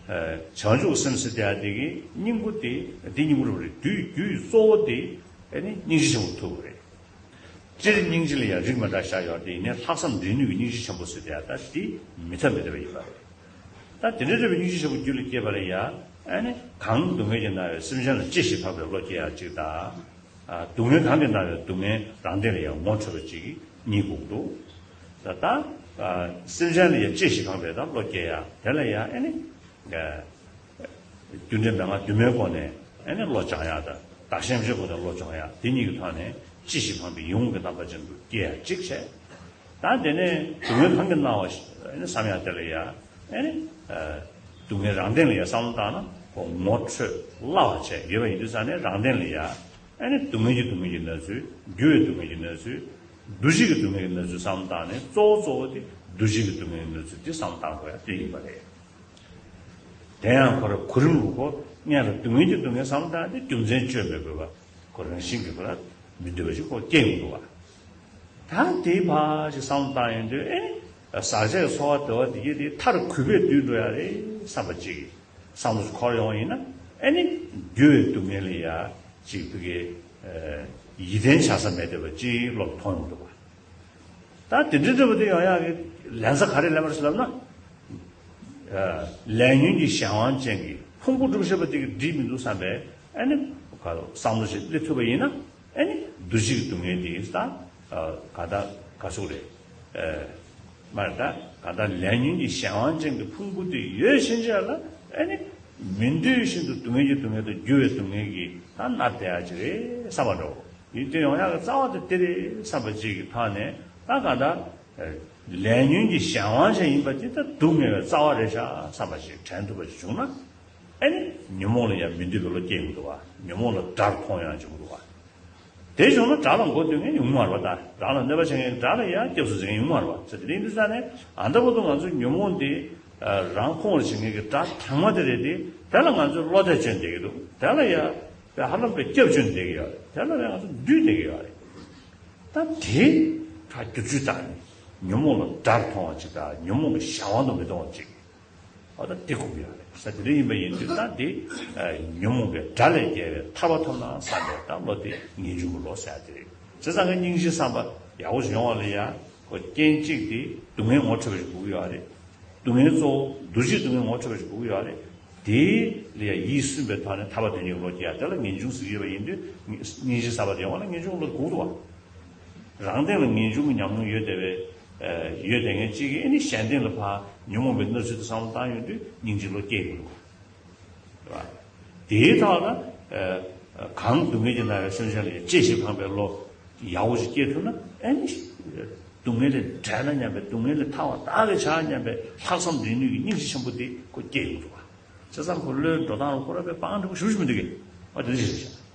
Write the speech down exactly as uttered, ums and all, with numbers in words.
བྱང་ཆུབ་སེམས་ཟེར་དེ་ཡང་དེ་གི་སྙིང་པོ་དེ་འདི་སྙིང་པོ་རུ་རེད། རྒྱུ་རྒྱུའི་གཙོ་བོ་དེ་ཨ་ནི་སྙིང་རྗེ་ཆེན་པོ་ཐུག་པ་རེད། སྤྱིར་སྙིང་རྗེ་ལ་ཡང་རིགས་མི་འདྲ་བཞག་ཡོད་དེ། ཡིན་ནའི་ལྷག་བསམ་འདྲེན་ནུས་ཀྱི་སྙིང་རྗེ་ཆེན་པོ་ཟེར་དེ་ཡང་ད་འདི་མི་འཐད་མི་འཐད་པ་ཡིན་པ་རེད། ད་དེ་འདྲའི་འདྲ་བའི་སྙིང་རྗེ་ཆེན་པོ་རྒྱུད་ལ་སྐྱེས་པ་ལ་ཡང་ཨ་ནི་གང་སྡུག་བསྔལ་གྱིས་མནར་བའི་སེམས་ཅན་ལ་གཅེས་ཤིང་ཕངས་པའི་བློ་སྐྱེ་ཡག་གཅིག་དང་། སྡུག་བསྔལ་གང་གིས་མནར་བའི་སྡུག་བསྔལ་རང་སྟེང་ལ་ཡང་ངོ་འཕྲོད་པ་གཅིག་གཉིས་དགོས་འདུག་ད་ལྟ་སེམས་ཅན་ལ་ཡང་གཅེས་ཤིང་ཕངས་པའི་ད་བློ་སྐྱེ་ཡག་དེ་ལ་ཡང་ཨ་ནི། རྒྱུ་འབྲས་མན་ངག་བདུན་མའི་སྒོ་ནས་ཨ་ནི་བློ་སྦྱང་ཡག་དང་། བདག་གཞན་སེམས་ཅན་སྒོ་ནས་བློ་སྦྱང་ཡག་དེ་གཉིས་ཀྱི་ཐོག་ནས་གཅེས་ཤིང་ཕངས་པའི་ཡིད་འོང་གི་རྣམ་པ་ཅན་དུ་སྐྱེ་ཡག་གཅིག་བྱས། ད་དེ་ནས་སྡུག་བསྔལ་གང་གིས་མནར་བ་ཨ་ནི་བསམ་ཡག་དེ་ལ་ཡང་ཨ་ནི་སྡུག་བསྔལ་རང་སྟེང་ལ་ཡང་བསམ་བློ་བཏང་ན་ཁོ་ངོ་འཕྲོད་སླ་བ་བྱས་ཡོད་པ་ཡིན་དུས་ཙང་ནས། རང་སྟེང་ལ་ཡང་ཨ་ནི་སྡུག་བསྔལ་གྱི་སྡུག་བསྔལ་གྱི་གནས་ཚུལ། རྒྱུ་བའི་སྡུག་བསྔལ་གྱི་གནས་ཚུལ། འདུ་བྱེད་ཀྱི་སྡུག་བསྔལ་གྱི་གནས་ཚུལ་བསམ་བློ་བཏང་ནས། གཙོ་བོ་གཙོ་བོ་དེ་འདུ་བྱེད་ཀྱི་སྡུག་བསྔལ་གྱི་གནས་ཚུལ་དེ་བསམ་བློ་བཏང་དགོས་ཡག་དེ་ཡིན་པ་རེད། དེ་ཡང་ཁོ་རང་གོ་རིམ་ལུགས་ཁོ་སྔོན་ལ་སྡུག་བསྔལ་གྱི་སྡུག་བསྔལ་བསམ་བློ་བཏང་སྟེ་རྒྱུ་མཚན་བརྗོད་མི་དགོས་པ། ཁོ་རང་བཞིན་གྱིས་ཁོ་རང་མི་འདོད་པ་ཞིག་ཁོ་སྐྱེ་ཡོང་འདུག་བ། ད་དེའི་ཕར་ཞིག་བསམ་བློ་བཏང་ཡོང་དུས་ཨེ་ནི་ཟག་བཅས་ཀྱི་ཚོར་བ་དེ་བ་དེ་གྱད་དེ་མཐར་གུད་པས་བསྡུས་འགྲོ་ཡག་རེད་བསམ་པ་ཅིག་བསམ་བློ་ཞིག་འཁོར་ཡོང་བ་ཡིན་ན། ཨེ་ནི་རྒྱུ་བའི་སྡུག་བསྔལ་ལ་ཡང་ཅིག་ཕ་གི་ཡིད་བརྟན་བྱ་ས་མེད་བསྡད་པ་ཅིག་བློ་ལ་ཐོངས་ཡོང་འདུག་བ། ད་དེ་འདྲའི་འདྲ་བ་དེ་ཡོང་ཡག་གི་ལན་ཚྭ་ག་རེ་ལེན་པ་རེད་ལབ་ན། ལས་ཉོན་གྱི་གཞན་དབང་ཅན་གྱི་ཕུང་པོ་གྲུབ་ཆེན་པོ་དེ་གིས་འགྲིག་མི་འདུག་བསམ་པའི་ཨ་ནི་བསམ་བློ་ཞིག་སླེབས་ཐུབ་པ་ཡིན་ན། ཨ་ནི་འདུ་བྱེད་ཀྱི་སྡུག་བསྔལ་དེ་ད་ག་ད་ག་ཟུག་རེད། མ་རེད། ད་ག་ད་ལས་ཉོན་གྱི་གཞན་དབང་ཅན་གྱི་ཕུང་པོ་དེ་ཡོད་ཕྱིན་ཆད་ལ་ཨ་ནི་མི་འདོད་བཞིན་དུ་སྡུག་བསྔལ་གྱི་སྡུག་བསྔལ་དང་། རྒྱུ་བའི་སྡུག་བསྔལ་གྱིས་ད་མནར་བསྡད་ཡག་ཅིག་རེད་བསམ་པ་འདྲ་བོ། ཡིད་བརྟན་ཡོང་ཡག་གི་རྩ་བ་དེ་དེ་རེད་བསམ་པ་ཅིག་གི་ཐོག་ནས། ད་ག་ད་ལས་ཉོན་གྱི་གཞན་དབང་ཅན་ཡིན་པ་དེ་ད་སྡུག་བསྔལ་བའི་རྩ་བ་རེད་ཤག་བསམ་པ་ཞིག་དྲན་ཐུབ་པ་ཞིག་བྱུང་ན། ཨེ་ནི་ཉོན་མོངས་ལ་ཡང་མི་འདོད་པའི་བློ་སྐྱེ་ཡོང་འདུག་བ། ཉོན་མོངས་ལ་དགྲར་མཐོང་ཡག་བྱུང་འདུག་བ། དེ་བྱུང་ན་དགྲ་ལ་མགོ་འདོན་མཁན་ཡོང་མ་རེད་བ། ད་རང་ལ་གནོད་པ་བྱེད་མཁན་དགྲ་ལ་ཡང་སྐྱབས་སུ་འཛིན་མཁན་ཡོང་མ་རེད་བ། ཟེར་དེ་རིང་འདི་ས་ནས་ཨ་འདྲ་བོ་དུ་ང་ཚོ་ཉོན་མོངས་དེ་རང་ཁོང་ལ་བྱེད་མཁན་གྱི་དགྲ་དང་མ་དེ་རེད་དེ། དེ་ལ་ང་ཚོས་བློ་གཏད་བྱས་བསྡད་ཀྱི་འདུག་དེ་ལ་ཡང་དཔེ་ཧ་ལམ་དཔེ་སྐྱབས་བཅོལ་བསྡད་ཀྱི་ཡོད་རེད། དེ་ལ་ཡང་ང་ཚོ་འདུས་བསྡད་ཀྱི་ཡོད་རེད། ད་དེ་ཁ་བསྒྱུར་བཅོས་བཏང་ནས་ཉོན་མོངས་ལ་དགྲར་མཐོང་བ་ཅིག་དང་། ཉོན་མོངས་ཀྱི་གཞན་དབང་དུ་མི་གཏོང་བ་ཅིག་ཨ་ད་དེ་དགོས་ཀྱི་ཡོད་རེད་ཟེར། དེ་འདྲ་ཡིན་པ་ཡིན་དུས་ད་དེ་ཉོན་མོངས་པའི་དགྲ་ལས་རྒྱལ་བའི་ཐར་པ་ཐོབ་ན་བསམ་པའི་ད་བློ་དེ་ངེས་འབྱུང་གི་བློ་ཟེར་ཡག་དེ་རེད། བྱས་ཙང་ཀ་སྙིང་རྗེ་བསམ་པ་ཡག་པོ་ཞིག་ཡོང་བ་ལ་ཡང་ཁོ་རྐྱེན་གཅིག་དེ་སྡུག་བསྔལ་ངོ་འཕྲོད་པ་ཞིག་དགོས་ཀྱི་ཡོད་རེད། སྡུག་བསྔལ་གཙོ་བོ་འདུ་བྱེད་སྡུག་བསྔལ་ངོ་འཕྲོད་པ་ཞིག་དགོས་ཀྱི་ཡོད་རེད། དེ་ལ་ཡང་ཡིད་སུན་པའི་ཐོག་ནས་ཐར་པ་དོན་གཉེར་གྱི་བློ་སྐྱེ་ཡག་དེ་ལ་ངེས་འབྱུང་ཟེར་གྱི་ཡོད་པ་ཡིན་དུས། སྙིང་རྗེ་བསམ་པ་དེ་ཡོང་བ་ལ་ངེས་འབྱུང་གི་བློ་དགོས་འདུག་བ། རང་སྟེང་ལ་ངེས་འབྱུང་གི་ཉམས་མྱོང་ཡོད་བསྡད་པའི། ཡོད་བསྡད་མཁན་གཅིག་གིས་ཨ་ནི་གཞན་སྟེང་ལ་ཕར་ཉོན་མོངས་པའི་གནས་ཚུལ་དེ་བསམ་བློ་བཏང་ཡོང་དུས་སྙིང་རྗེའི་བློ་སྐྱེ་ཡོང་གི་འདུག་བ། དེའི་ཐོག་ལ་གང་སྡུག་བསྔལ་གྱིས་མནར་བའི་སེམས་ཅན་ལ་ཡང་གཅེས་ཤིང་ཕངས་པའི་བློ་ཡག་པོ་ཞིག་སྐྱེ་ཐུབ་ན། ཨ་ནི་སྡུག་བསྔལ་ལས་བྲལ་ན་སྙམ་པའི། སྡུག་བསྔལ་ལས་ཐར་བ་བདག་གིས་བྱ་སྙམ་པའི་ལྷག་བསམ་འདྲེན་ནུས་ཀྱི་སྙིང་རྗེ་ཆེན་པོ་དེ་ཁོ་སྐྱེ་ཡོང་འདུག་བ། བྱས་ཙང་ཁོ་བློའི་འགྲོ་སྟངས་ལ་ཁོ་རང་དཔེ་སྤང་འདྲ་པོ་ཞེ་པོ་ཞིག་མི་འདུག་གས། ཨ་དེ་འདྲ་ཞིག་རེད་ཤག